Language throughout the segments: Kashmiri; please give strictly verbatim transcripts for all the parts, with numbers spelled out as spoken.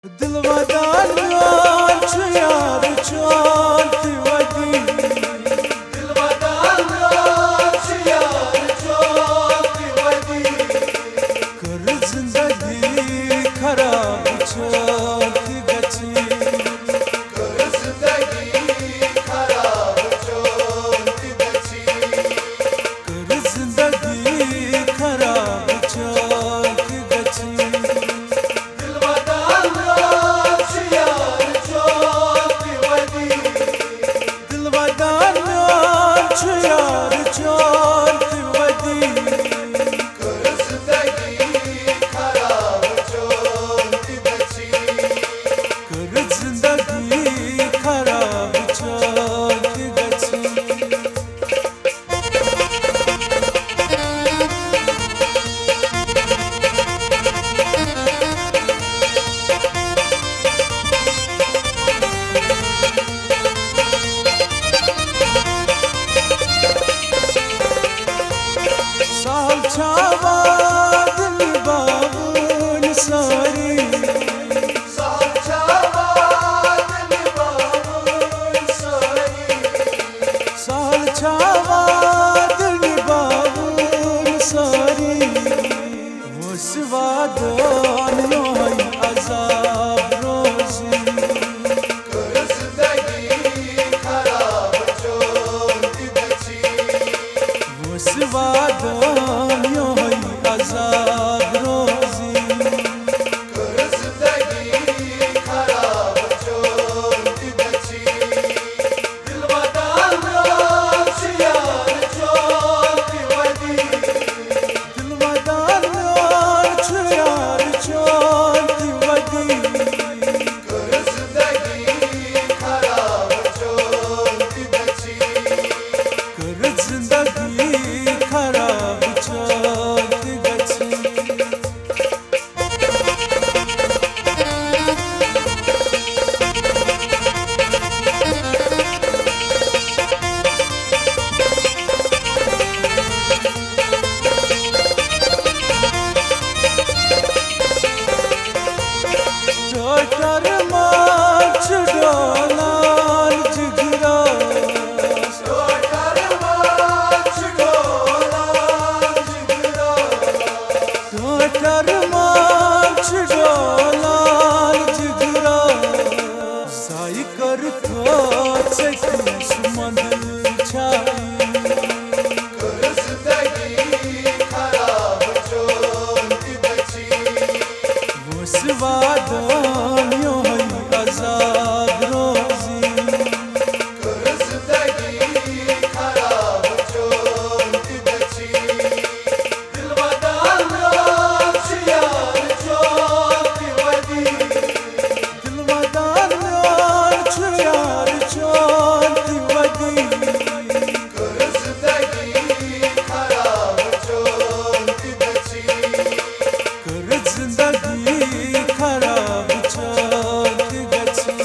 دِل ودان میون چھُ یار چون تہِ ودی۔ دِل ودان میون چھُ یار چون تہِ ودی۔ کٔر زندگی خراب چون تہِ گژھی۔ کٔر زندگی خراب چون تہِ گژھی۔ کٔر زندگی خراب چون تہِ گژھی۔ دِل ودان میون چھُ یار چون تہِ ودی۔ دِل ودان میون چھُ یار چون تہِ ودی۔ کٔر زندگی خراب چون تہِ گژھی۔ کٔر زندگی خراب چون تہِ گژھی۔ سہل چھا وعدٕ نِباوٕنۍ سٲری؟ سہل چھا وعدٕ نِباوٕنۍ سٲری؟ سہل چھا وعدٕ نِباوٕنۍ سٲری؟ وٲنٛسہِ وادن یِہوٚے عذاب روزی۔ کٔر زندگی خراب چون تہِ گژھی۔ وٲنٛسہِ وادن یِہوٚے عذاب روزی۔ کٔر زندگی خراب چون تہِ گژھی۔ دِل ودان میون چھُ یار چون تہِ ودی۔ دِل ودان میون چھُ یار چون تہِ ودی۔ کٔر زندگی خراب چون تہِ گژھی۔ کٔر زندگی خراب چون تہِ گژھی۔ ٹاٹر ما چھُ ڈولان جگرس۔ ٹاٹر ما چھُ ڈولان جگرس۔ ٹاٹر ما چھُ ڈولان جگرس۔ سایہِ کٔر تھٲو ژےٚ تِژھ منٛدچھایی۔ کٔر زندگی خراب چون تہِ گژھی۔ وٲنٛسہِ وادن یِہوٚے عذاب روزی۔ کٔر زندگی خراب چون تہِ گژھی۔ دِل ودان میون چھُ یار چون تہِ ودی۔ دِل ودان میون چھُ یار چون تہِ ودی۔ کٔر زندگی خراب چون تہِ گژھی۔ کٔر زندگی خراب چون تہِ گژھی۔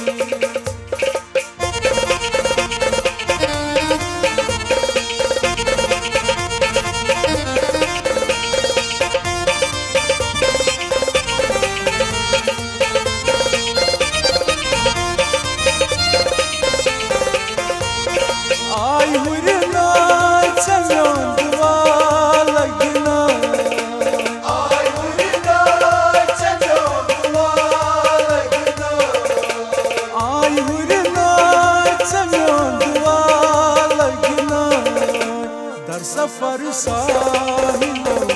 آے ہُرِ ناے ژےٚ میون دُعا لگہِ نا۔ آے ہُرِ ناے ژےٚ میون دُعا لگہِ نا۔ آے ہُرِ ناے ژےٚ میون دُعا لگہِ نا۔ در سفر ساحلو